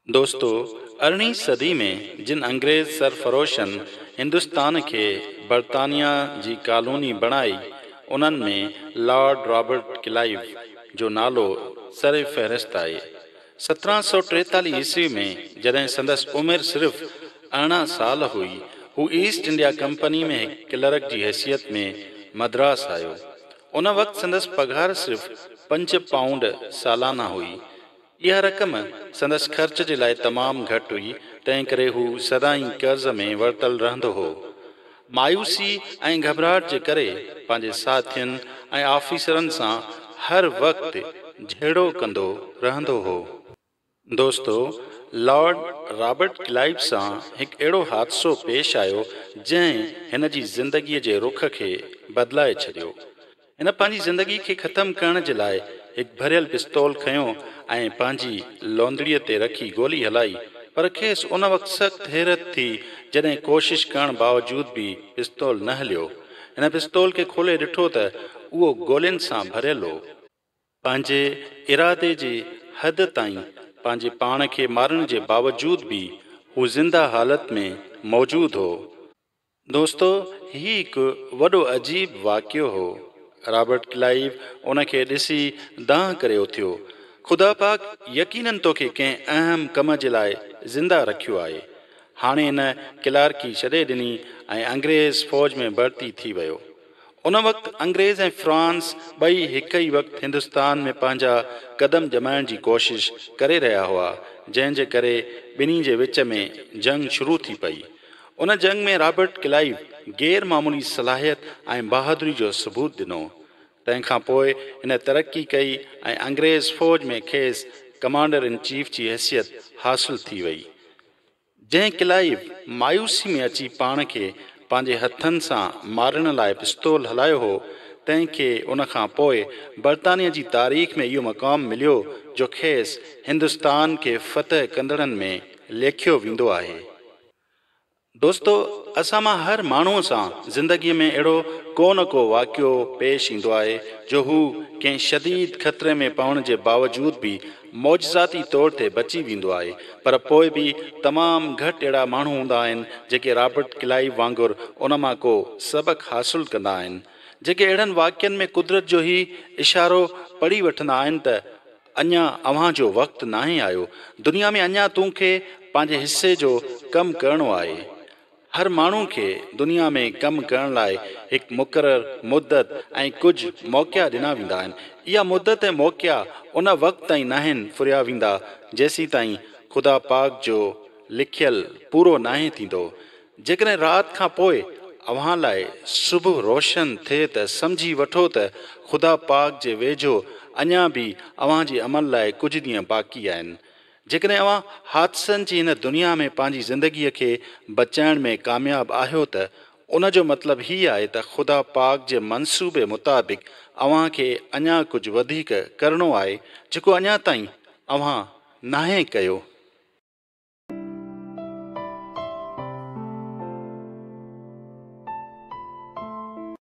دوستو! ارڙهين صدي ۾ جن انگريز سرفروشن هندستان کي برطانيا جي ڪالوني بڻائي، انهن ۾ لارڊ رابرٽ ڪلائيو جو نالو سر فهرست آهي. 1743 عيسوي ۾ جڏهن سندس عمر صرف 18 سال هئي، هو ايسٽ انڊيا ڪمپني ۾ هڪ ڪلرڪ جي حيثيت ۾ مدراس آيو. ان وقت سندس پگهار صرف 5 پائونڊ سالانه هئي. اها رقم سندس خرچ جي لاء تمام گهٽ هئي، تنهنڪري هو سدائين قرض ۾ ورتل رهندو هو. مايوسي ۽ گهٻراهٽ جي ڪري پنهنجي ساٿين ۽ آفيسرن سان هر وقت جهيڙو ڪندو رهندو هو. دوستو! لارڊ رابرٽ ڪلائيو سان هڪ اهڙو حادثو پيش آيو، جنهن هن جي زندگيء جي رخ کي بدلائي ڇڏيو. هن پنهنجي زندگي کي ختم ڪرڻ جي لاء هڪ ڀريل پستول کنيو ۽ پنهنجي لوندڙيء تي رکي گولي هلائي، پر کيس ان وقت سخت حيرت ٿي جڏهن ڪوشش ڪرڻ باوجود به پستول نه هليو. هن پستول کي کولي ڏٺو ته اهو گولين سان ڀريل هو. پنهنجي ارادي جي حد تائين پنهنجي پاڻ کي مارڻ جي باوجود به هو زنده حالت ۾ موجود هو. دوستو هي هڪ وڏو عجيب واقعو هو. رابرٽ ڪلائيو ان کي ڏسي دانهن ڪري اٿيو. خدا پاڪ يقينن توکي ڪنهن اهم ڪم جي لاء زنده رکيو آهي. هاڻي هن ڪلارڪي ڇڏي ڏني ۽ انگريز فوج ۾ ڀرتي ٿي ويو. ان وقت انگريز ۽ فرانس ٻئي هڪ ئي وقت هندستان ۾ پنهنجا قدم ڄمائڻ جي ڪوشش ڪري رهيا هئا، جنهن جي ڪري ٻنهي جي وچ ۾ جنگ شروع ٿي پئي. ان جنگ ۾ رابرٽ ڪلائيو غير معمولي صلاحيت ۽ بهادري جو ثبوت ڏنو. تنهن کان پوء هن ترقي ڪئي ۽ انگريز فوج ۾ کيس ڪمانڊر ان چيف جي حيثيت حاصل ٿي وئي. جنهن ڪلائيو مايوسي ۾ اچي پاڻ کي پنهنجي هٿن سان مارڻ لاء پستول هلايو هو، تنهن کي ان کان پوء برطانيه جي تاريخ ۾ اهو مقام مليو جو کيس هندستان کي فتح ڪندڙن ۾ ليکيو ويندو آهي. دوستو اسان مان هر ماڻهوء سان زندگيء ۾ اهڙو ڪو نه ڪو واقعو پيش ايندو آهي جو هو ڪنهن شديد خطري ۾ پوڻ جي باوجود به معجزاتي طور تي بچي ويندو آهي پر پوء به تمام گهٽ اهڙا ماڻهو هوندا آهن جيڪي رابرٽ ڪلائيو وانگر ان مان ڪو سبق حاصل ڪندا آهن جيڪي اهڙن واقعن ۾ قدرت جو هي اشارو پڙهي وٺندا آهن ته اڃا اوهان جو وقت ناهي آيو دنيا ۾ اڃا تون کي پنهنجي حصي جو ڪم ڪرڻو آهي. هر ماڻهو کي دنيا ۾ ڪم ڪرڻ لاء هڪ مقرر مدت ۽ ڪجهه موقعا ڏنا ويندا آهن. اها مدت ۽ موقعا ان وقت تائين ناهن ڦريا ويندا جيسيتائين خدا پاڪ جو لکيل پورو ناهي ٿيندو. جيڪڏهن رات کان پوء اوهان لاء صبح روشن ٿئي ته سمجهي وٺو ته خدا پاڪ جي ويجهو اڃا به اوهان جي عمل لاء ڪجهه ڏينهن باقي آهن. جيڪڏهن اوهان حادثن جي هن دنيا ۾ پنهنجي زندگيء کي بچائڻ ۾ ڪامياب آهيو ته ان جو مطلب هي آهي ته خدا پاڪ جي منصوبي مطابق اوهان کي اڃا ڪجهه وڌيڪ ڪرڻو آهي جيڪو اڃا تائين اوهان ناهي ڪيو.